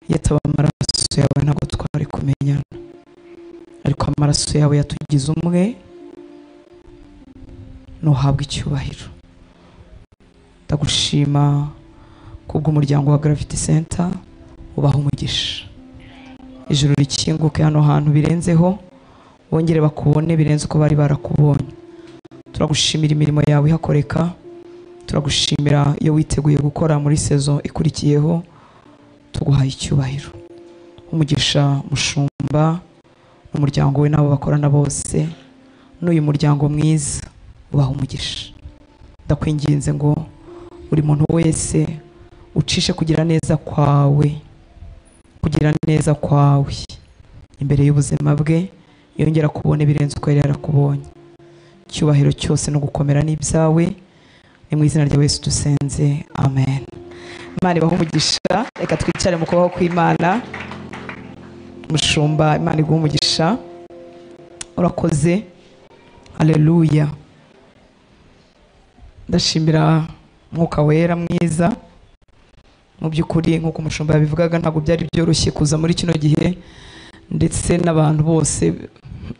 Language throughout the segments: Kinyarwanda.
Iyo ataba amaraso yawe ntabwo twari kumenyana, ariko amaraso yawe yatugize umwe. Ntuhabwe icyubahiro. Ndagushima kubw'umuryango wa Gravity Center, ubaha umugisha. Ijuru rikinguke hano hantu birenzeho, bongere bakubone birenze uko bari barakubonye. Turagushimira imirimo yawe ihakoreka, turagushimira iyo witeguye gukora muri saison ikurikiyeho. Tuguhaye icyubahiro. Umugisha mushumba n'umuryango we n'abo bakorana bose, n'uyu muryango mwiza, ubaha umugisha. Ndakwinginze ngo buri muntu wese ucishe kugira neza kwawe, kugira neza kwawe imbere y'ubuzima bwe, yongera kubona ibirenze uko yari yarakubonye. Icyubahiro cyose no gukomera n'ibyawe, ni mu izina rya Yesu dusenze, amen. Imana ibahe umugisha. Reka twicare mu kubaho kw'Imana. Mushumba, Imana iguhe umugisha, urakoze. Haleluya. Ndashimira Mwuka Wera mwiza. Mu by'ukuri nk'uko umushumba yabivugaga, ntabwo byari byoroshye kuza muri kino gihe, ndetse n'abantu bose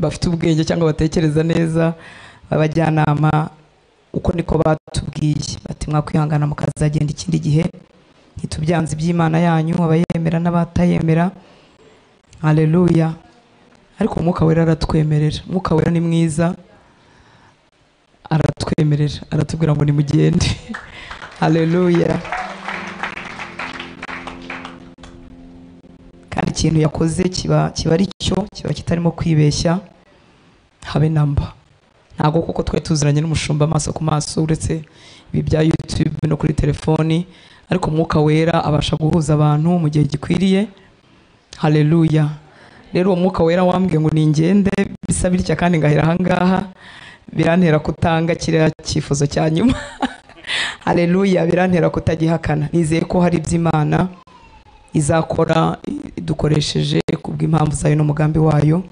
bafite ubwenge cyangwa batekereza neza abajyanama uko niko batubwiye, bati mwakwihangana mukazagenda ikindi gihe, ntitubyanze iby'Imana yanyu, abayemera n'abatayemera. Haleluya. Ariko Umwuka Wera aratwemerera. Umwuka Wera ni mwiza, aratwemerera, aratubwira ngo nimugende. Haleluya. Kandi ikintu yakoze kiba ari cyo, kiba kitarimo kwibeshya habe namba. Ntago kuko twari tuziranye n'umushumba amaso ku maso, uretse ibi bya YouTube no kuri telefoni, ariko Umwuka Wera abasha guhuza abantu mu gihe gikwiriye. Haleluya. Rero uwo Mwuka Wera wambwiye ngo ningende bisa bitya kandi ngahera ahangaha, birantera kutanga kiriya cyifuzo cya nyuma. Haleluya, birantera kutagihakana. Nizeye ko hari iby'Imana izakora idukoresheje kubw'impamvu zayo n'umugambi wayo.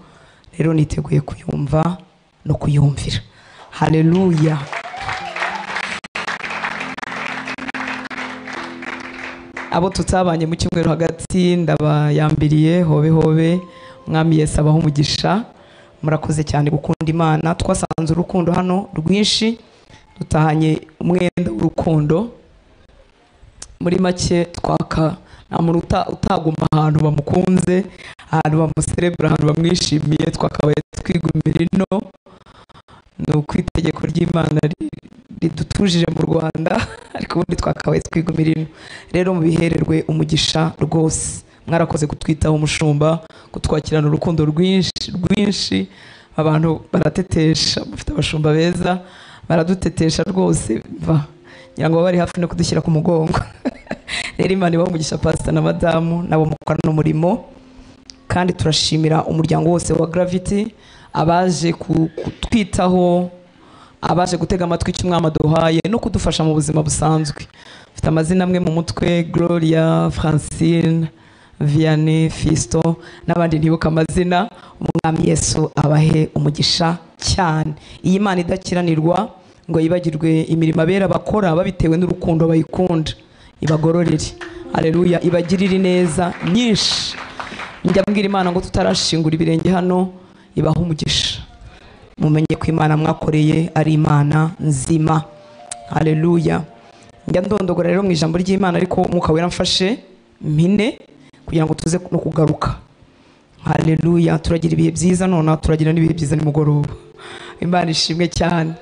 Rero niteguye kuyumva no kuyumvira. Haleluya. Abo tutabanye mu cyumweru hagati ndabayambiriye hobe hobe. Mwami Yesu abahe umugisha. Murakoze cyane gukunda Imana. Twasanze urukundo hano rwinshi, dutahanye umwenda w'urukundo. Muri make twaka nta muntu utaguma ahantu bamukunze, ahantu bamuserebura, ahantu bamwishimiye. Twakabaye twigumira ino. Ni uko itegeko ry'Imana ridutujije mu Rwanda, ariko ubundi twakabaye twigumira ino. Rero mubihererwe umugisha rwose. Mwarakoze kutwitaho umushumba, kutwakirana urukundo rwinshi rwinshi. Abantu baratetesha, mufite abashumba beza, baradutetesha rwose, ngira ngo bari hafi no kudushyira ku mugongo. Rero Imana ibahe umugisha pastor na madamu nabo mukorana umurimo. Kandi turashimira umuryango wose wa Gravity, abaje kutwitaho, abaje gutega amatwi icyo Umwami aduhaye no kudufasha mu buzima busanzwe. Mfite amazina amwe mu mutwe: Gloria, Francine, Vianney, Fisto n'abandi ntibuka amazina. Umwami Yesu abahe umugisha cyane. Iyi Imana idakiranirwa ngo yibagirwe imirimo abera bakora babitewe n'urukundo bayikunda, ibagororere. Haleluya, ibagirire neza nyinshi. Njya mbwira Imana ngo tutarashingura ibirenge hano, ibahe umugisha. Mumenye ko Imana mwakoreye ari Imana nzima. Haleluya. Njya ndondogora rero mu ijambo ry'Imana, ariko Umwuka Wera mfashe mpine kugira ngo tuze no kugaruka. Haleluya. Turagira ibihe byiza none, turagira n'ibihe byiza nimugoroba. Imana ishimwe cyane.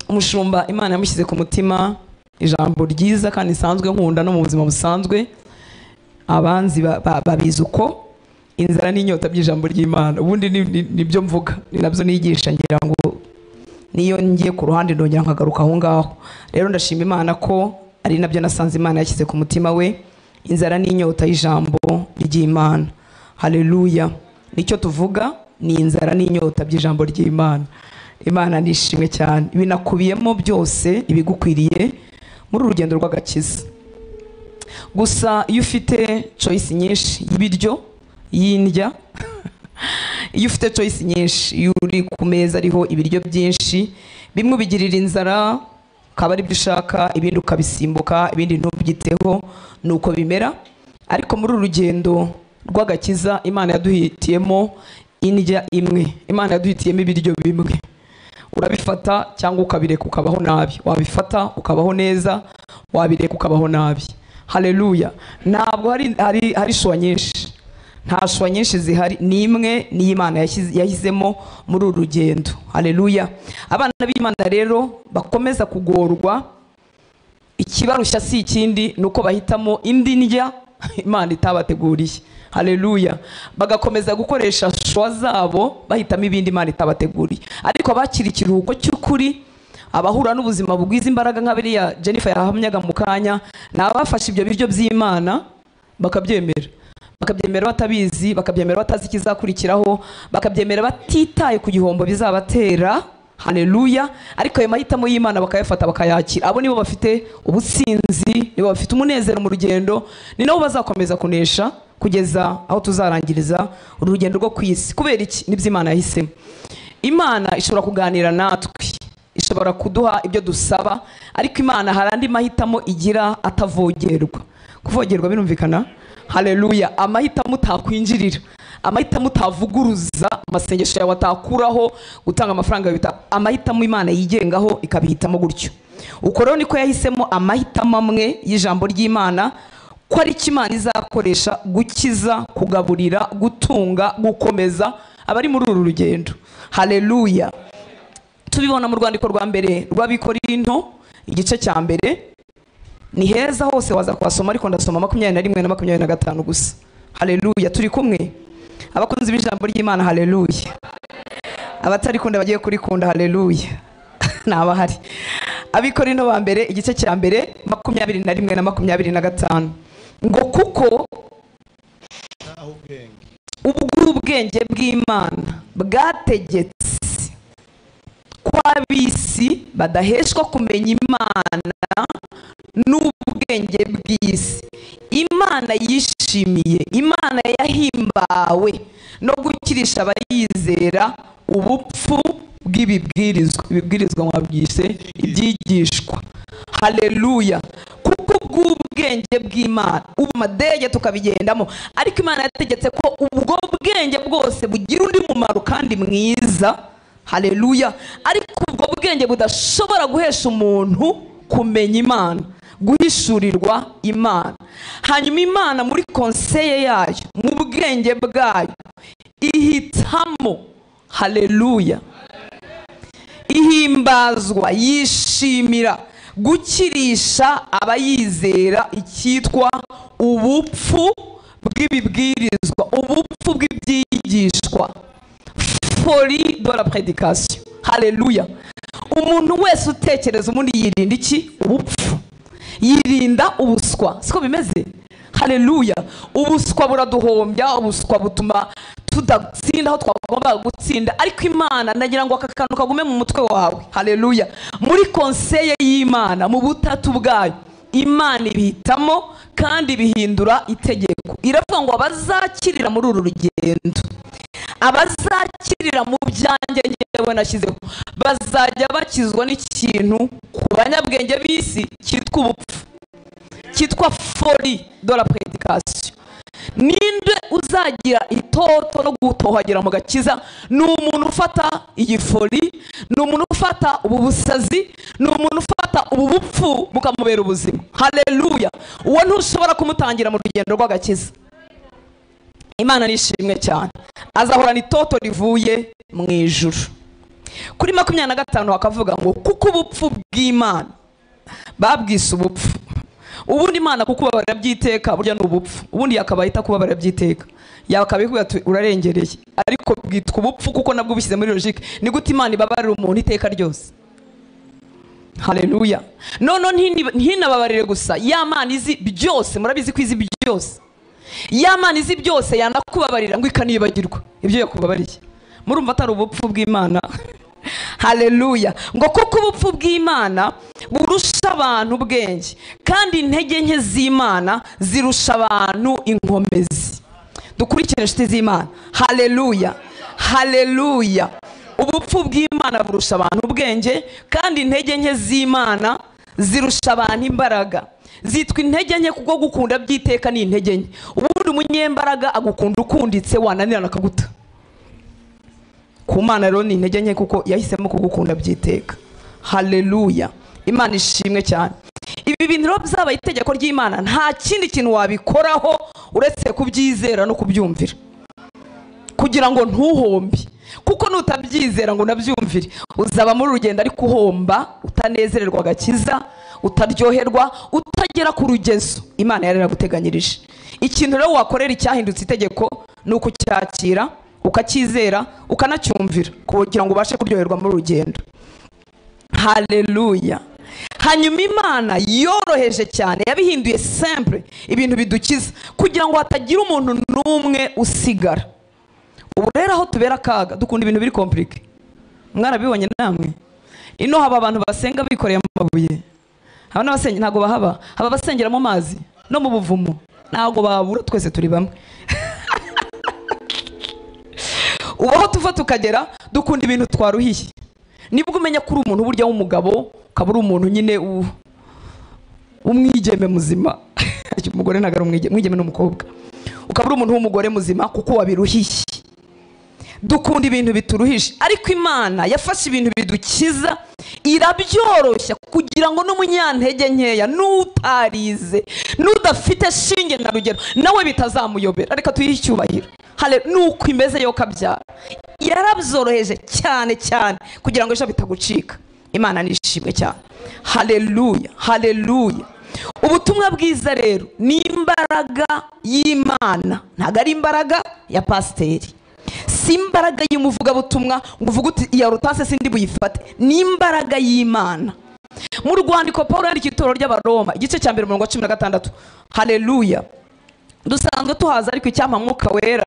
Umushumba Imana yamushyize ku mutima ijambo ryiza kandi isanzwe nkunda no mu buzima busanzwe. Abanzi babizi uko inzara n'inyota by'ijambo ry'Imana. Ubundi nibyo mvuga, ni nabyo nigisha, ngira ngo niyo ngiye ku ruhande ndongera nkagaruka aho ngaho. Rero ndashima Imana ko ari nabyo nasanze Imana yashyize ku mutima we, inzara n'inyota y'ijambo ry'Imana. Haleluya. Nicyo tuvuga ni inzara n'inyota by'ijambo ry'Imana. Imana nishimwe cyane. Binakubiyemo byose ibigukwiriye muri urugendo rw'agakiza. Gusa iyo ufite choice nyinshi y'ibiryo, y'indya, iyo ufite choice nyinshi, iyo uri ku meza ariho ibiryo byinshi, bimwe ubigirira inzara ukaba ari byo ushaka, ibindi ukabisimbuka, ibindi ntubyiteho, nuko bimera. Ariko muri uru rugendo rw'agakiza Imana yaduhitiyemo indya imwe, Imana yaduhitiyemo ibiryo bimwe. Urabifata cyangwa ukabireka ukabaho nabi, wabifata ukabaho neza, wabireka ukabaho nabi. Haleluya. Ntabwo hari choix nyinshi, nta choix nyinshi zihari, ni imwe ni Imana yahisemo muri uru rugendo. Haleluya. Abana b'Imana rero bakomeza kugorwa, ikibarushya si ikindi nuko bahitamo indi ndya Imana itabateguriye. Haleluya. Bagakomeza gukoresha choix zabo bahitamo ibindi Imana itabateguriye. Ariko abakira ikiruhuko cy'ukuri, abahura n'ubuzima bugwiza imbaraga nka biriya Jennifer yahamyaga mu kanya, nabafashe ibyo biryo by'Imana bakabyemera, bakabyemera batabizi, bakabyemera batazi ikizakurikiraho, bakabyemera batitaye ku gihombo bizabatera. Haleluya. Ariko ayo mahitamo y'Imana bakayafata bakayakira. Abo nibo bafite ubutsinzi, nibo bafite umunezero mu rugendo, ni nabo bazakomeza kunesha kugeza aho tuzarangiriza urugendo rwo ku isi. Kubera iki? Nibyo Imana yahisemo. Imana ishobora kuganira natwe, ishobora kuduha ibyo dusaba, ariko Imana hari andi mahitamo igira atavogerwa. Kuvogerwa birumvikana? Haleluya. Amahitamo utakwinjirira, amahitamo utavuguruza, amasengesho yawe atakuraho, gutanga amafaranga yawe, amahitamo Imana yigengaho ikabihitamo gutyo. Uko rero niko yahisemo amahitamo amwe y'ijambo ry'Imana, ko ari cyo Imana izakoresha gukiza, kugaburira, gutunga, gukomeza abari muri uru rugendo. Haleluya. Tubibona mu rwandiko rwa mbere rw'Abikorinto igice cya mbere. Ni heza hose waza kuhasoma, ariko ndasoma 21 na 25 gusa. Haleluya. Turi kumwe abakunzi b'ijambo ry'Imana? Haleluya. Abatarikunda bagiye kurikunda. Haleluya. Nabahari. Abikorinto ba mbere igice cya mbere 21 na 25, ngo kuko ubwenge bw'Imana bwategetse ko ab'isi badaheshwa kumenya Imana n'ubwenge bw'isi. Imana yishimiye, Imana yahimbawe no gukirisha abayizera ubupfu bw'ibibwirizwa. Ibibwirizwa mwabwise ibyigishwa. Haleluya. Kuko ubwenge bw'Imana ubu madege tukabigendamo, ariko Imana yategetse ko ubwo bwenge bwose bugira undi mumaro kandi mwiza. Haleluya. Ariko ubwo bwenge budashobora guhesha umuntu kumenya Imana, guhishurirwa Imana. Hanyuma Imana muri konseye yayo, mu bwenge bwayo, ihitamo. Haleluya. Ihimbazwa, yishimira gukirisha abayizera icyitwa ubupfu bw'ibibwirizwa, ubupfu bw'ibyigishwa, folie de la prédication. Haleluya. Umuntu wese utekereza ubundi yirinda iki? Ubupfu. Yirinda ubuswa. Siko bimeze? Haleluya. Ubuswa buraduhombya, ubuswa butuma tudatsinda aho twagombaga gutsinda. Ariko Imana, ndagira ngo aka kantu kagume mu mutwe wawe. Haleluya. Muri konseye y'Imana, mu butatu bwayo, Imana ibihitamo kandi bihindura itegeko. Iravuga ngo abazakirira muri uru rugendo, abazakirira mu byanjye ngewe nashyizeho, bazajya bakizwa n'ikintu ku banyabwenge b'isi cyitwa ubupfu, cyitwa folie de la prédication. Ninde uzagira itoto no gutohagira mu gakiza? Ni umuntu ufata iyi folie, ni umuntu ufata ubu busazi, ni umuntu ufata ubu bupfu bukamubera ubuzima. Haleluya. Uwo ntushobora kumutangira mu rugendo rw'agakiza. Imana nishimwe cyane. Azahorana itoto rivuye mu ijuru. Kuri 25 hakavuga ngo kuko ubupfu bw'Imana babwise ubupfu. Ubundi Imana kukubabarira byiteka burya ni ubupfu. Ubundi yakabaye itakubabarira byiteka, yakabikubwira ati urarengereye, ariko bwitwa ubupfu kuko nabwo bishyize muri logique. Ni gute Imana ibabarira umuntu iteka ryose? Haleluya. None ntinababarire gusa, ya Mana izi byose, murabizi ko izi byose. Ya Mana izi byose yanakubabarira ngo ikanibagirwa ibyo yakubabariye. Murumva atari ubupfu bw'Imana? Haleluya. Ngo kuko ubupfu bw'Imana burusha abantu ubwenge, kandi intege nke z'Imana zirusha abantu inkomezi. Dukurikire inshuti z'Imana. Haleluya. Haleluya. Ubupfu bw'Imana burusha abantu ubwenge, kandi intege nke z'Imana zirusha abantu imbaraga. Zitwa intege nke kuko gukunda byiteka ni intege nke. Ubundi umunyembaraga agukunda ukunditse, wananirana akaguta. Ku Mana rero ni intege nke kuko yahisemo kugukunda byiteka. Haleluya, Imana ishimwe cyane. Ibi bintu rero byabaye itegeko ry'Imana, nta kindi kintu wabikoraho uretse kubyizera no kubyumvira, kugira ngo ntuhombe. Kuko nutabyizera ngo unabyumvire, uzaba muri rugendo ariko uhomba, utanezererwa agakiza, utaryoherwa, utagera ku rugezo Imana yari yaraguteganyirije. Ikintu rero wakorera icyahindutse itegeko ni ukucyakira, ukacyizera, ukanacyumvira, kugira ngo ubashe kuryoherwa muri rugendo. Haleluya. Hanyuma Imana yoroheje cyane, yabihinduye simple ibintu bidukiza, kugira ngo hatagira umuntu n'umwe usigara. Ubu rero aho tubera akaga, dukunda ibintu biri compliqué. Mwarabibonye namwe, ino haba abantu basenga bikoreye amabuye, haba n'abasenga ntago bahaba, haba abasengera mu mazi no mu buvumo, ntago babura, twese turi bamwe. Ubu aho tuva tukagera, dukunda ibintu twaruhiye. Nibwo umenya ko uri umuntu burya w'umugabo, ukaba uri umuntu nyine umwigeme muzima. Umugore ntago ari umwigeme, umwigeme ni umukobwa. Ukaba uri umuntu w'umugore muzima kuko wabiruhiye. Dukunda ibintu bituruhije, ariko Imana yafashe ibintu bidukiza irabyoroshya, kugira ngo n'umunyantege nkeya, n'utarize, n'udafite shinge na rugero, nawe bitazamuyobera. Reka tuyihe icyubahiro. Nuko imeze yo kabyara, yarabyoroheje cyane cyane kugira ngo ejo bitagucika. Imana nishimwe cyane. Haleluya, haleluya. Ubutumwa bwiza rero ni imbaraga y'Imana, ntago ari imbaraga ya pasiteri, si imbaraga y'umuvugabutumwa ngo uvuge uti iya rutase sindi buyifate, ni imbaraga y'Imana. Mu rwandiko Paul yandikiye itorero ry'Abaroma igice cya 1 umurongo wa 16. Haleluya. Dusanzwe tuhaza, ariko icyampa Mwuka Wera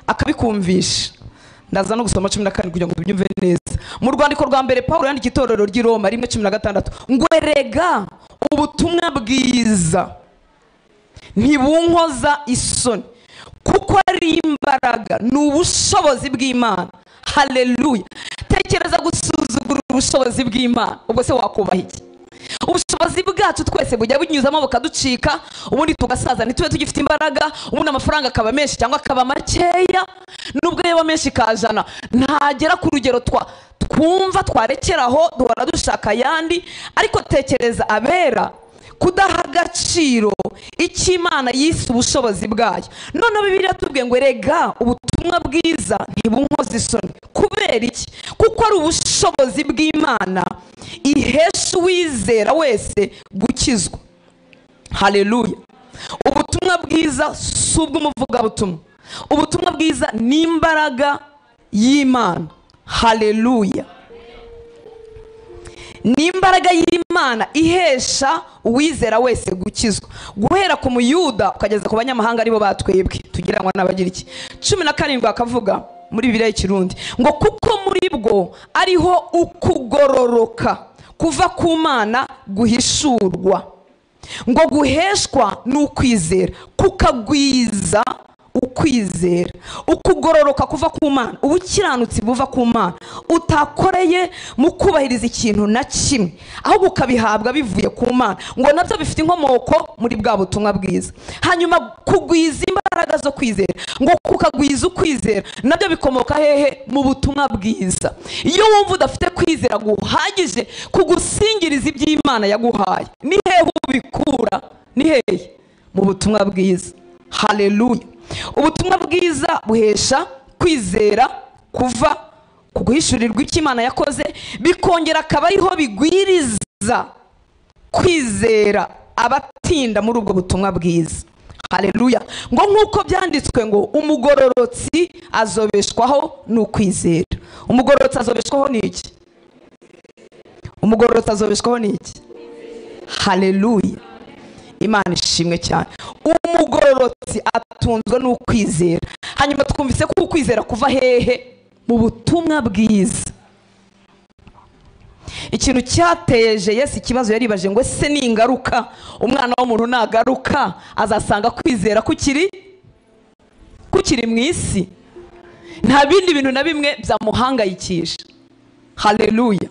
akabikumvisha. Ndaza no gusoma 17 kugira ngo tubyumve neza. Mu rwandiko rwa mbere Paul yandikiye itorero ry'i Roma 1:16 ngo erega ubutumwa bwiza ntibunkoza isoni, kuko ari imbaraga, ni ubushobozi bw'Imana. Haleluya. Tekereza gusuzugura ubushobozi bw'Imana, ubwo se wakubaha iki? Ubushobozi bwacu twese bujya bunyuzamo bukaducika, ubundi tugasaza ntitube tugifite imbaraga, ubundi amafaranga akaba menshi cyangwa akaba makeya, nubwo yaba menshi kajana ntagera ku rugero twumva twarekeraho, duhora dushaka ayandi. Ariko tekereza abera kudaha agaciro icyo Imana yise ubushobozi bwayo. None Bibiliya tubwiye ngo erega ubutumwa bwiza ntibunkoza isoni. Kubera iki? Kuko ari ubushobozi bw'Imana ihesha uwizera wese gukizwa. Haleluya. Ubutumwa bwiza si ubw'umuvugabutumwa, ubutumwa bwiza ni imbaraga y'Imana. Haleluya. Ni imbaraga y'Imana ihesha uwizera wese gukizwa, guhera ku Muyuda ukageza ku banyamahanga aribo batwebwe tugira ngo n'abagira iki. 17 akavuga muri Bibiliya y'Ikirundi ngo kuko muri bwo ariho ukugororoka kuva ku Mana guhishurwa, ngo guheshwa n'ukwizera kukagwiza ukwizera. Ukugororoka kuva ku Mana, ubukiranutsi buva ku Mana utakoreye mu kubahiriza ikintu na kimwe, ahubwo ukabihabwa bivuye ku Mana, ngo nabyo bifite inkomoko muri bwa butumwa bwiza. Hanyuma kugwiza imbaraga zo kwizera, ngo kukagwiza ukwizera, nabyo bikomoka hehe? Mu butumwa bwiza. Iyo wumva udafite kwizera guhagije kugusingiriza iby'Imana yaguhaye, ni hehe ubikura? Ni hehe? Mu butumwa bwiza. Haleluya. Ubutumwa bwiza buhesha kwizera kuva ku guhishurirwa icyo Imana yakoze, bikongera akaba ariho bigwiriza kwizera abatinda muri ubwo butumwa bwiza. Haleluya. Ngo nkuko byanditswe ngo umugororotsi azobeshwaho n'ukwizera. Umugororotsi azobeshwaho n'iki? Umugororotsi azobeshwaho n'iki? Haleluya. Imana ishimwe cyane. Umugororotsi atunzwe n'ukwizera. Hanyuma twumvise ko ukwizera kuva hehe? Mu butumwa bwiza. Ikintu cyateje Yesu ikibazo, yaribaje ngo ese ni ingaruka umwana w'umuntu nagaruka azasanga kwizera kukiri mu isi? Nta bindi bintu na bimwe byamuhangayikisha. Haleluya.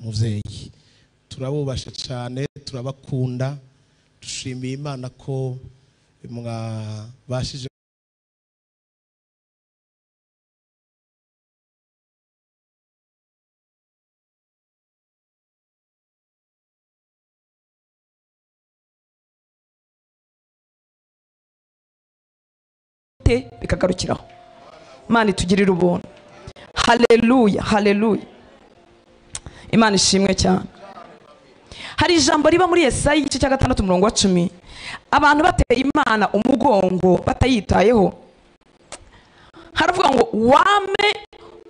Muvyeyi, turabubashe cyane, turabakunda, dushimiye Imana ko mwabashije bikagarukiraho. Imana itugirire ubuntu. Haleluya, haleluya. Imana ishimwe cyane. Hari ijambo riba muri Yesaya igice cya 6 umurongo wa 10. Abantu bateye Imana umugongo batayitayeho, haravuga ngo wame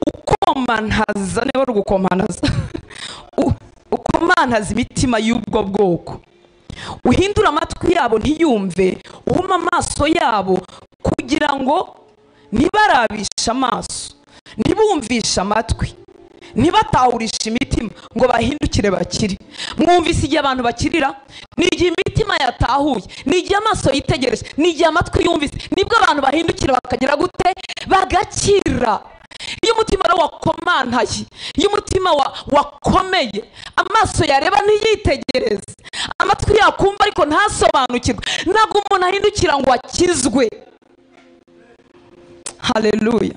ukomantaza, niba ari ugukomantaza, ukomantaza imitima y'ubwo bwoko, uhindura amatwi yabo ntiyumve, uhuma amaso yabo kugira ngo ntibarabishe amaso, ntibumvishe amatwi, ntibatahurishe imitima ngo bahindukire bakire. Mwumvise igihe abantu bakirira, ni igihe imitima yatahuye, ni igihe amaso yitegereje, ni igihe amatwi yumvise, nibwo abantu bahindukira bakagira gute? Bagakira. Iyo umutima wakomantaye, iyo umutima wakomeye, amaso yareba ntiyitegereze, amatwi yakumva ariko ntasobanukirwe, ntabwo umuntu ahindukira ngo akizwe. Haleluya,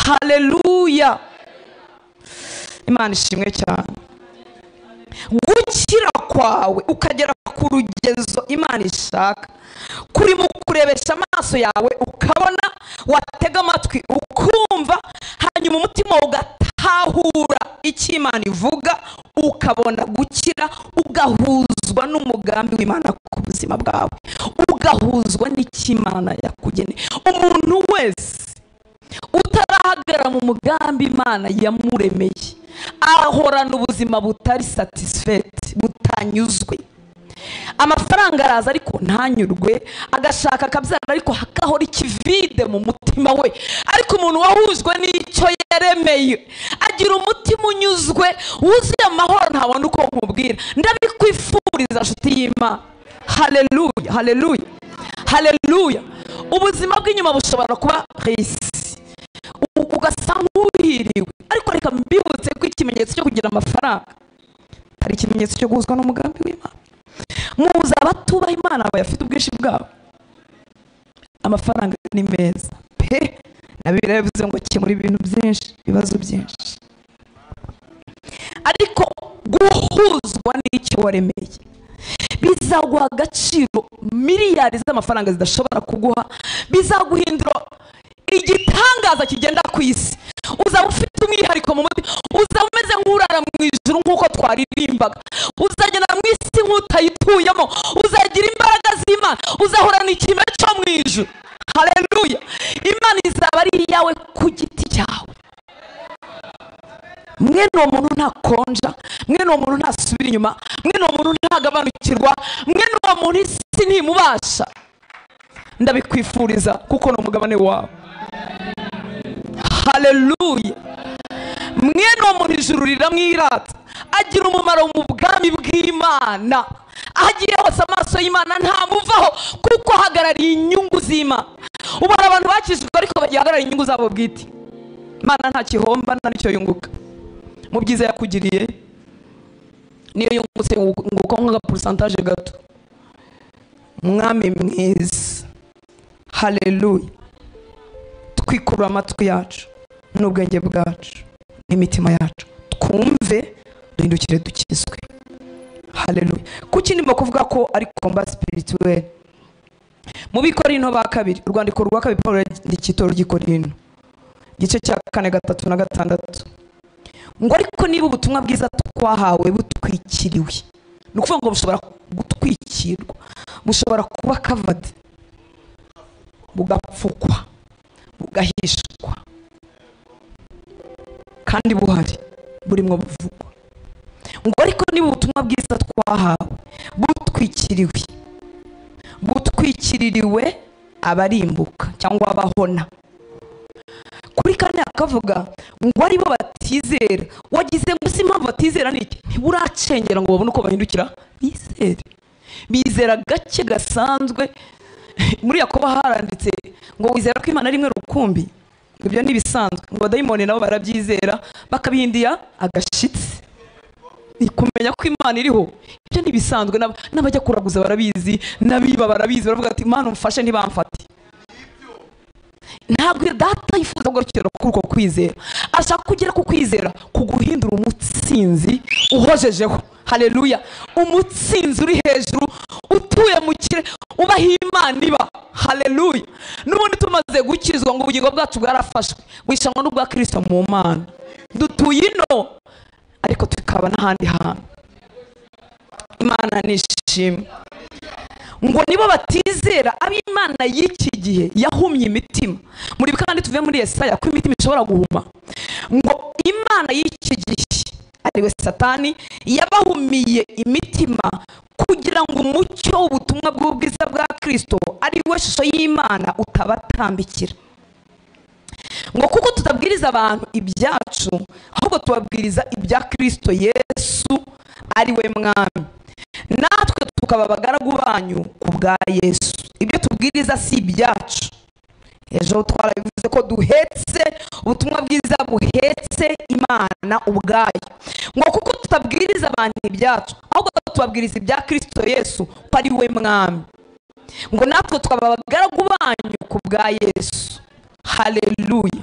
haleluya. Imana ishimwe cyane. Gukira kwawe ukagera ku rugezo Imana ishaka, kuri mu kurebesha amaso yawe ukabona, watega amatwi ukumva, hanyuma umutima ugatahura icyo Imana ivuga, ukabona gukira, ugahuzwa n'umugambi w'Imana ku buzima bwawe, ugahuzwa n'icyo Imana yakugeneye. Umuntu wese utarahagarara mu mugambi Imana yamuremeye ahorana ubuzima butari satisfied, butanyuzwe. Amafaranga araza ariko ntanyurwe, agashaka akabyara ariko hakahora ikivide mu mutima we. Ariko umuntu wahujwe n'icyo yaremeye agira umutima unyuzwe, wuzuye amahoro, ntabona uko nkubwira. Ndabikwifuriza nshuti y'Imana. Haleluya, haleluya, haleluya. Ubuzima bw'inyuma bushobora kuba risi, ugasa nk'uhiriwe, ariko reka mbibutse ko ikimenyetso cyo kugira amafaranga hari ikimenyetso cyo guhuzwa n'umugambi w'Imana. Muzi abatubaha Imana bayafite ubwinshi bwabo. Amafaranga ni meza pe, na Bibiliya yavuze ngo kemura ibintu byinshi, ibibazo byinshi, ariko guhuzwa n'icyo waremeye bizaguha agaciro miliyari z'amafaranga zidashobora kuguha, bizaguhindura igitangaza kigenda ku isi. Uzaba ufite umwihariko mu mutima, uzaba umeze nk'urara mu ijuru nk'uko twaririmbaga, uzagenda mu isi nk'utayituyemo, uzagira imbaraga z'Imana, uzahorana ikime cyo mu ijuru. Haleluya. Imana izaba ari iyawe ku giti cyawe. Mwene uwo muntu ntakonja, mwene uwo muntu ntasubira inyuma, mwene uwo muntu ntagabanukirwa, mwene uwo muntu isi ntimubasha. Ndabikwifuriza kuko ni umugabane wawe. Haleluya. Mwene uwo muntu ijuru riramwirata, agira umumaro mu bwami bw'Imana. Aho agiye hose amaso y'Imana ntamuvaho, kuko ahagarariye inyungu z'Imana. Ubona abantu bakijijwe ariko bagihagarariye inyungu zabo bwite. Imana nta kihomba nta n'icyo yunguka. Mu byiza yakugiriye niyo yungutse nguko nk'agaporusantaje gato. Mwami mwiza, haleluya. Twikurura amatwi yacu n'ubwenge bwacu n'imitima yacu, twumve, duhindukire, dukizwe. Haleluya. Kuki ndimo kuvuga ko ari combat spirituel? Mu Bikorinto ba kabiri, urwandiko rwa kabiri Paulo yandikiye itorero ry'i Korinto, igice cya 4, 3 na 6, ngo ariko niba ubutumwa bwiza twahawe butwikiriwe, ni ukuvuga ngo bushobora gutwikirwa, bushobora kuba covered, bugapfukwa, bugahishwa, kandi buhari burimo buvugwa. Ngo ariko niba ubutumwa bwiza twahawe butwikiriwe, butwikiririwe abarimbuka cyangwa abahona. Kuri kane akavuga ngo aribo batizera. Wagize ngo si impamvu batizera ni iki? Ntiburacengera ngo babone uko bahindukira bizere. Bizera gake gasanzwe. Muri Yakobo haranditse ngo wizera ko Imana ari imwe rukumbi, ibyo ni bisanzwe, ngo abadayimoni nabo barabyizera bakabihindiya agashitsi. Kumenya ko Imana iriho ibyo ntibisanzwe, n'abajya kuraguza barabizi, n'abiba barabizi, baravuga ati Imana umfashe ntibamfate. Ntabwo data yifuza kugarukira kuri uko kwizera, ashaka kugera ku kwizera kuguhindura umutsinzi uhojejeho. Haleluya! Umutsinzi uri hejuru, utuye mu kirere, ubaho Imana iba. Haleluya! N'ubundi tumaze gukizwa ngo ubugingo bwacu bwarafashwe, bwishanwa n'ubwa Kristo mu Mana. Dutuye ino ariko tukaba n'ahandi hantu. Imana nishimwe. Ngo nibo batizera ab'Imana y'iki gihe yahumye imitima. Muri kandi tuve muri Yesaya ko imitima ishobora guhuma. Ngo Imana y'iki gihe ariwe Satani yabahumiye imitima kugira ngo umucyo w'ubutumwa bw'ubwiza bwa Kristo ari we shusho y'Imana utabatambikira. Ngo kuko tutabwiriza abantu ibyacu, ahubwo tubabwiriza ibya Kristo Yesu ari we Mwami, natwe tukaba abagaragu banyu ku bwa Yesu. Ibyo tubwiriza si ibyacu. Ejo twarabivuze ko duhetse ubutumwa bwiza buhetse Imana ubwayo. Ngo kuko tutabwiriza abantu ibyacu, ahubwo tubabwiriza ibya Kristo Yesu ko ari we Mwami, ngo natwe tukaba abagaragu banyu ku bwa Yesu. Haleluya!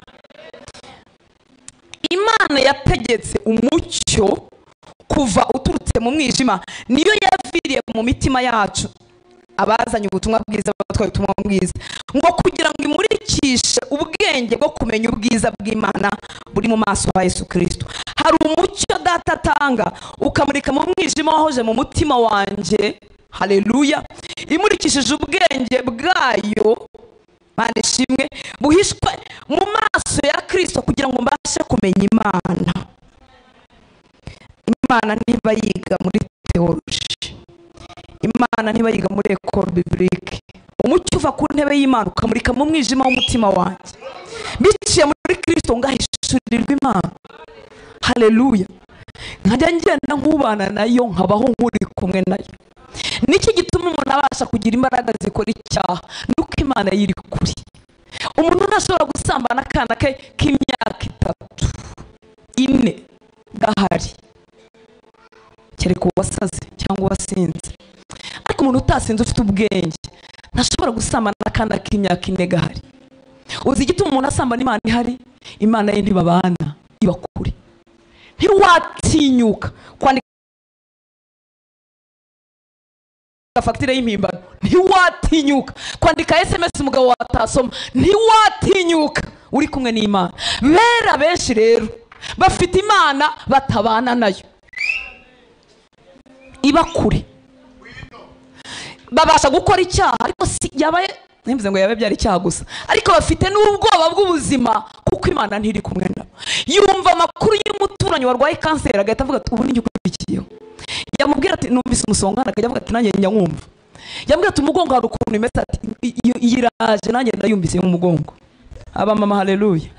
Imana yategetse umucyo kuva uturutse mu mwijima, niyo yaviriye mu mitima yacu abazanye ubutumwa bwiza, abatwaye ubutumwa bwiza, ngo kugira ngo imurikishe ubwenge bwo kumenya ubwiza bw'Imana buri mu maso ha Yesu Kristo. Hari umucyo data atanga ukamurika mu mwijima wahoje mu mutima wanjye. Haleluya! Imurikishije ubwenge bwayo, Mana ishimwe, buhishwe mu maso ya Kristo kugira ngo mbashe kumenya Imana. Imana ntiba yiga muri theology, Imana ntiba yiga muri école biblique. Umucyo uva ku ntebe y'Imana ukamurika mu mwijima w'umutima wanjye, biciye muri Kristo ngahishurirwa Imana. Haleluya! Nkajya ngenda nkubana nayo, nkabaho nkuri kumwe nayo. Niki gituma umuntu abasha kugira imbaraga zikora icyaha? Nuko Imana yiri kuri. Umuntu ntashobora gusambana akana ke k'imyaka 3, 4 gahari, kereka uwasaze cyangwa uwasinze. Ariko umuntu utasinze ufite ubwenge ntashobora gusambana akana k'imyaka 4 gahari. Uzi igituma umuntu asambana Imana ihari? Imana ye ntibabana, iba kure. Ntiwatinyuka kwandika fagitire y'impimbano, ntiwatinyuka kwandika SMS umugabo watasoma, ntiwatinyuka uri kumwe n'Imana. Bera benshi rero bafite Imana batabana nayo, iba kure. Babasha gukora icyaha ariko si yabaye, ntimvuze ngo yabe byari icyaha gusa, ariko bafite n'ubwoba bw'ubuzima kuko Imana ntiri kumwe nabo. Yumva amakuru y'umuturanyi warwaye kanseri agahita avuga ati ubu ni ukurikiyeho. Yamubwira ati numvise umusonga, akajya avuga ati nanjye njya nkumva. Yamubwira ati umugongo hari ukuntu imeze, ati iraje nanjye ndayumvise mu mugongo. Aba mama, haleluya!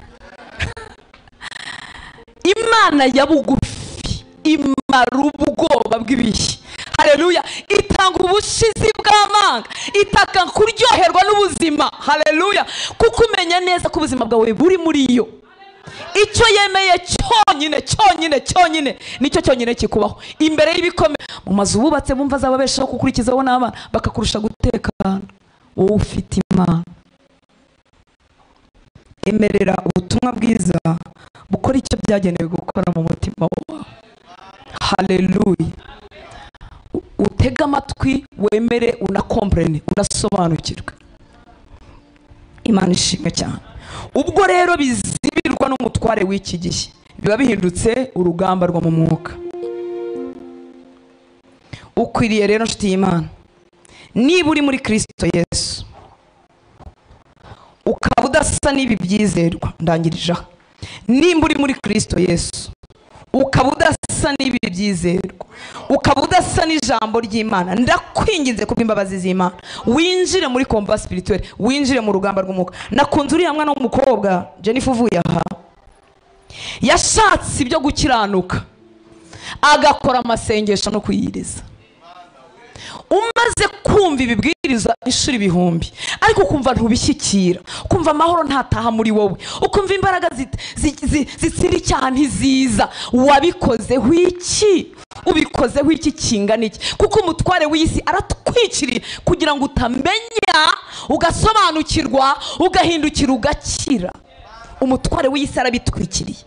Imana ya bugufi imara ubwoba bw'ibihe. Haleluya! Itanga ubushizi bw'amanga, itaka kuryoherwa n'ubuzima. Haleluya! Kuko umenya neza ko ubuzima bwawe buri muri yo. Icyo yemeye cyonyine cyonyine cyonyine nicyo cyonyine kikubaho. Imbere y'ibikome mu mazu bubatse bumva azababeshaho gukurikizaho n'abana bakakurusha gutekana, wowe ufite Imana. Emerera ubutumwa bwiza bukora icyo byagenewe gukora mu mutima wawe. Haleluya! Utega amatwi, wemere, unakomprene, unasobanukirwe. Imana ishimwe cyane. Ubwo rero bizibirwa n'umutware w'iki gihe, biba bihindutse urugamba rwo mu mwuka. Ukwiriye rero nshuti y'Imana, niba uri muri Kristo Yesu ukaba udasa n'ibi byizerwa, ndangirije aha. Nimba uri muri Kristo Yesu ukaba udasa n'ibi byizerwa, ukaba udasa n'ijambo ry'Imana, ndakwinginze kubw'imbabazi z'Imana winjire muri combat spirituel, winjire mu rugamba rw'umwuka. Nakunze uriya mwana w'umukobwa Jennifer uvuye aha, yashatse ibyo gukiranuka agakora amasengesho no kwiyiriza. Umaze kumva ibibwirizwa Kwiyiriza inshuro ibihumbi, ariko ukumva ntubishyikira, ukumva amahoro ntataha muri wowe, ukumva imbaraga zitsira icyaha ntiziza. Wabikozeho iki? Ubikozeho iki kingana iki? Kuko umutware w'isi aratwikiriye kugira ngo utamenya, ugasobanukirwa, ugahindukira, ugakira. Umutware w'isi arabitwikiriye.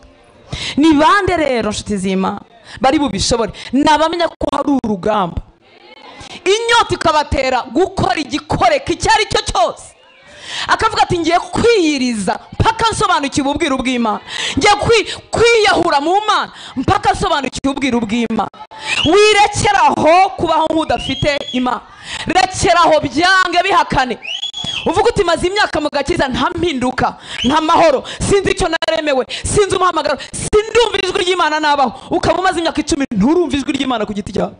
Ni bande rero nshuti z'Imana bari bubishobore? Nabamenya ko hari urugamba, inyota ikabatera gukora igikoreka icyo ari cyo cyose. Akavuga ati ngiye kwiyiriza mpaka nsobanukiwe ubwiru bw'Imana, ngiye kwiyahura mu Mana mpaka nsobanukiwe ubwiru bw'Imana. Wirekeraho kubaho nk'udafite Imana, rekeraho byange bihakane. Uvuga uti maze imyaka mu gakiza nta mpinduka, nta mahoro, sinzi icyo naremewe, sinzi umuhamagaro, sindumva ijwi ry'Imana nabaho. Ukaba umaze imyaka 10 nturumva ijwi ry'Imana ku giti cyawe,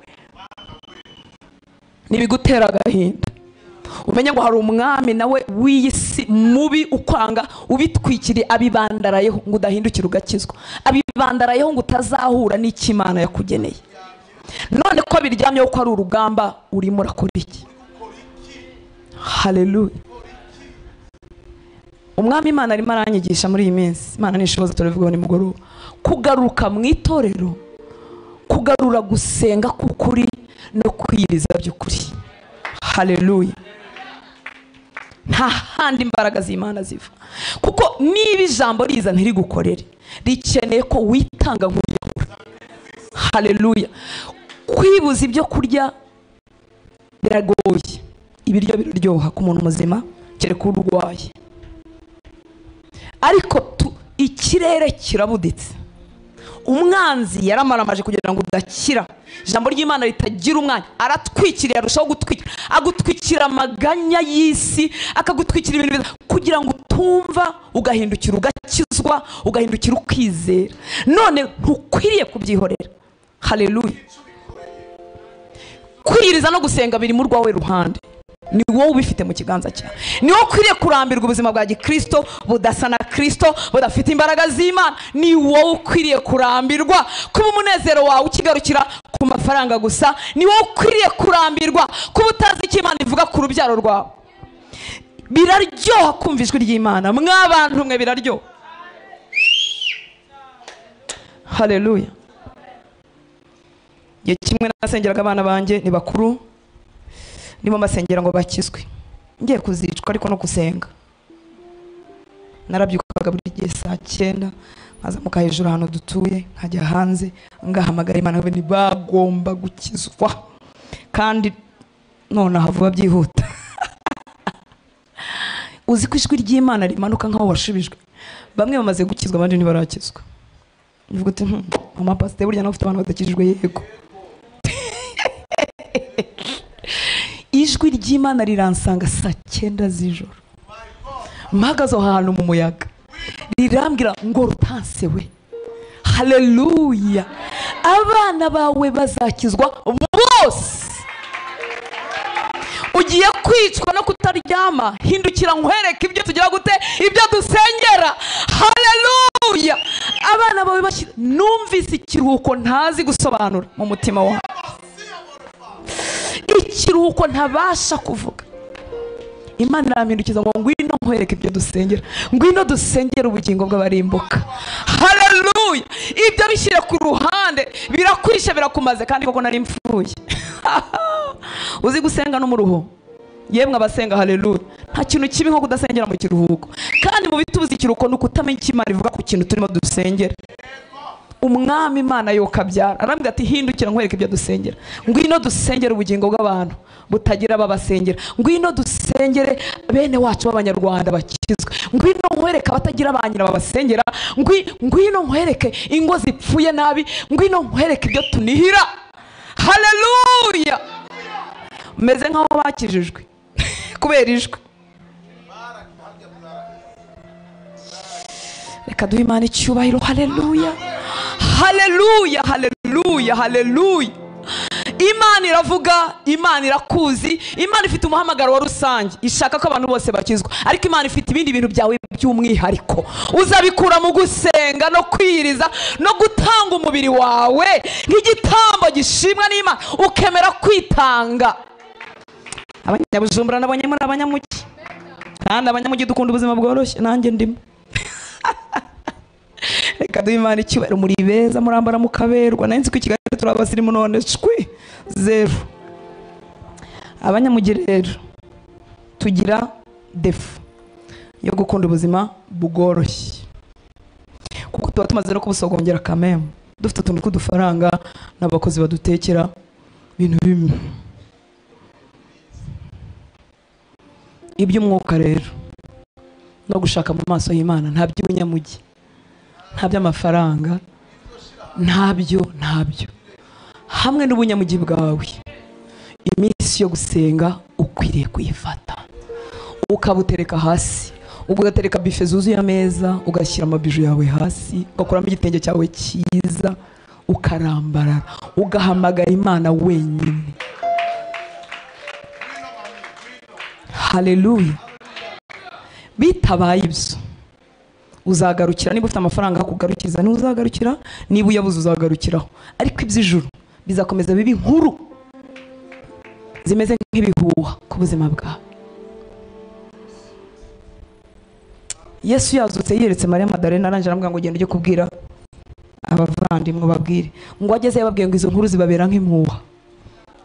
nibigutera agahinda. Umenye ngo hari umwami nawe w'iyi si mubi ukwanga, ubitwikiriye, abibandarayeho ngo udahindukira ugakizwa, abibandarayeho ngo utazahura n'icyo Imana yakugeneye. None ko biryamyeho ko ari urugamba, urimo urakora iki? Haleluya. Umwami Imana arimo aranyigisha muri iyi minsi, Imana nishoboza turabivuga nimugoroba, kugaruka mu itorero, kugarura gusenga k'ukuri no kwiyiriza by'ukuri. Haleluya. Nta handi imbaraga z'Imana ziva, kuko niba ijambo riza ntirigukorere, rikeneye ko witanga nk'uyahura. Haleluya. Kwibuza ibyo kurya biragoye, ibiryo biraryoha ku muntu muzima kereka urwaye, ariko ikirere kirabuditse. Umwanzi yaramaramaje kugira ngo udakira, ijambo ry'Imana ritagira umwanya, aratwikiriye, arushaho gutwikira, agutwikira amaganya y'isi, akagutwikira ibintu kugira ngo utumva, ugahindukira ugakizwa, ugahindukira ukizera. None ntukwiriye kubyihorera. Haleluya. Kwiyiriza no gusenga biri mu rwawe ruhande, ni wowe ubifite mu kiganza cyawe, ni wowe ukwiriye kurambirwa ubuzima bwa gikristo budasa na Kristo, budafite imbaraga z'Imana. Ni wowe ukwiriye kurambirwa kuba umunezero wawe ukigarukira ku mafaranga gusa. Ni wowe ukwiriye kurambirwa kuba utazi icyo Imana ivuga ku rubyaro rwawe. Biraryoha kumva ijwi ry'Imana, mwabantu mwe, biraryoha. Haleluya. Igihe kimwe nasengeraga abana banjye ni bakuru, ndimo mbasengera ngo bakizwe, ngiye kuzicwa ariko no gusenga. Narabyukaga buri gihe saa 9, nkazamuka hejuru ahantu dutuye, nkajya hanze ngahamagara Imana ngo bagomba gukizwa, kandi nonaha vuba byihuta. Uzi ko ijwi ry'Imana rimanuka nkaho washubijwe. Bamwe bamaze gukizwa, abandi ntibarakizwa. Uvuga uti mama pastor burya nawe ufite abantu badakijijwe. Yego. Ijwi ry'Imana riransanga saa 9 z'ijoro, mpagaze aho hantu mu muyaga, rirambwira ngo rutanse we. Haleluya. Abana bawe bazakizwa bose. Ugiye kwicwa no kutaryama, hindukira nkwereke ibyo tugira gute, ibyo dusengera. Haleluya. Abana bawe bashyira. Numvise ikiruhuko ntazi gusobanura mu mutima wawe, ikiruhuko ntabasha kuvuga. Imana irampindukiza ngo ngwino nkwereke ibyo dusengera, ngwino dusengera ubugingo bw'abarimbuka. Haleluya. Ibyo bishyira ku ruhande, birakwisha, birakumaze. Kandi koko nari mpfuye. Uzi gusenga no mu ruhu, yemwe abasenga, haleluya. Nta kintu kibi nko kudasengera mu kiruhuko. Kandi mu bitubuza ikiruhuko ni ukutamenya icyo Imana ivuga ku kintu turimo dusengera. Umwami Imana yokabyara arambwira ati hindukira nkwereke ibyo dusengera, ngwino dusengere ubugingo bw'abantu butagira babasengera, ngwino dusengere bene wacu b'abanyarwanda bakizwe, ngwino nkwereke abatagira ba nyina babasengera, ngwino nkwereke ingo zipfuye nabi, ngwino nkwereke ibyo tunihira. Haleluya. Meze nkaho bakijijwe kubera ijwi. Reka duhe Imana icyubahiro. Haleluya, haleluya, haleluya, haleluya. Imana iravuga, Imana irakuzi, Imana ifite umuhamagaro wa rusange, ishaka ko abantu bose bakizwa, ariko Imana ifite ibindi bintu byawe by'umwihariko uzabikura mu gusenga no kwiriza no gutanga umubiri wawe nk'igitambo gishimwa n'Imana, ukemera kwitanga. Abanyabujumbura nabonye muri abanyamugi, kandi abanyamugi dukunda ubuzima bworoshye, nanjye ndimo. Reka duhe Imana icyubahiro, muri beza, murambara mukaberwa. Nari nzi ko i Kigali turi abasirimu, none shwi zero. Abanyamugi rero tugira defu yo gukunda ubuzima bworoshye, kuko tuba tumaze no kubusogongera kameme, dufite utuntu tw'udufaranga n'abakozi badutekera ibintu bimwe. Iby'umwuka rero no gushaka mu maso y'Imana, nta by'ubunyamugi, nta by'amafaranga, ntabyo. Hamwe n'ubunyamugi bwawe, iminsi yo gusenga ukwiriye kuyifata, ukabutereka hasi, ugatereka bife zuzuye ameza, ugashyira amabiju yawe hasi, ugakuramo igitenge cyawe cyiza, ukarambarara, ugahamagara Imana wenyine. Haleluya. Bitabaye ibyo uzagarukira. Niba ufite amafaranga akugarukiriza ntuzagarukira, niba uyabuze uzagarukiraho. Ariko iby'ijuru bizakomeza biba inkuru zimeze nk'ibihuha ku buzima bwawe. Yesu yazutse yeretse Mariya Magdalena, arangije aramubwira ngo genda ujye kubwira abavandimwe babwire. Ngo ageze yababwiye ngo izo nkuru zibabera nk'impuha.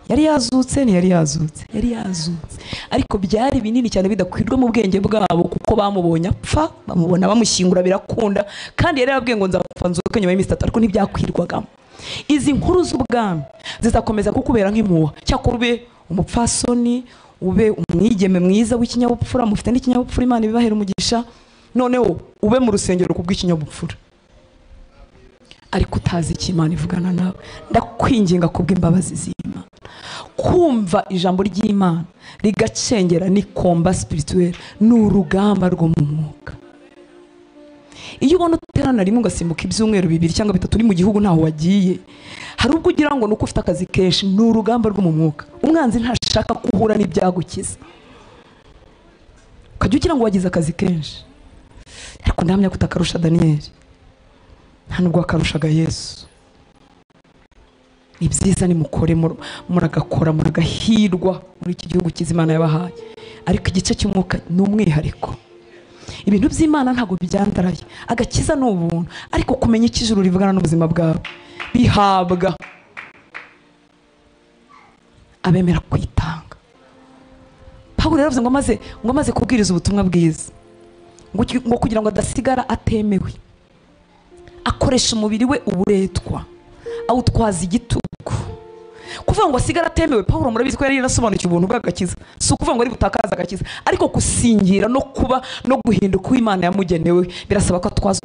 Yari yazutse, ntiyari yazutse, yari yazutse, ariko byari binini cyane bidakwirwa mu bwenge bwabo, kuko bamubonye apfa, bamubona bamushyingura birakunda, kandi yari yarababwiye ngo nzapfa nzuke nyuma y'iminsi 3, ariko ntibyakwirwagamo. Izi nkuru z'ubwami zizakomeza kukubera nk'impuha. Cyakora ube umupfasoni, ube umwigeme mwiza w'ikinyabupfura, mufite n'ikinyabupfura, Imana ibibahera umugisha, noneho ube mu rusengero kubw'ikinyabupfura, ariko utazi icyo Imana ivugana nawe. Ndakwinginga kubw'imbabazi z'Imana, kumva ijambo ry'Imana rigacengera ni combat spirituel, ni urugamba rwo mu mwuka. Iyo ubona uterana rimwe ugasimbuka ibyumweru 2 cyangwa 3 uri mu gihugu ntaho wagiye, hari ubwo ugira ngo nuko ufite akazi kenshi. Ni urugamba rwo mu mwuka. Umwanzi ntashaka kuhura n'ibyagukiza, ukajya ugira ngo wagize akazi kenshi, ariko ndahamya ko utakarusha Daniel, nta nubwo wakarushaga Yesu. Ni byiza nimukore, muragakora, muragahirwa muri iki gihugu cyiza Imana yabahaye, ariko igice cy'umwuka ni umwihariko. Ibintu by'Imana ntabwo byandaraye, agakiza ni ubuntu, ariko kumenya icyo ijuru rivugana n'ubuzima bwawe bihabwa abemera kwitanga. Pawulo yaravuze ngo amaze kubwiriza ubutumwa bwiza, ngo kugira ngo adasigara atemewe, akoresha umubiri we uburetwa, awutwaza igitugu. Kuvuga ngo asigara atemewe, Pawulo murabizi ko yari yarasobanukiwe ubuntu bw'agakiza. Si ukuvuga ngo ari butakaza agakiza, ariko gusingira no kuba no guhinduka uko Imana yamugenewe birasaba ko atwaza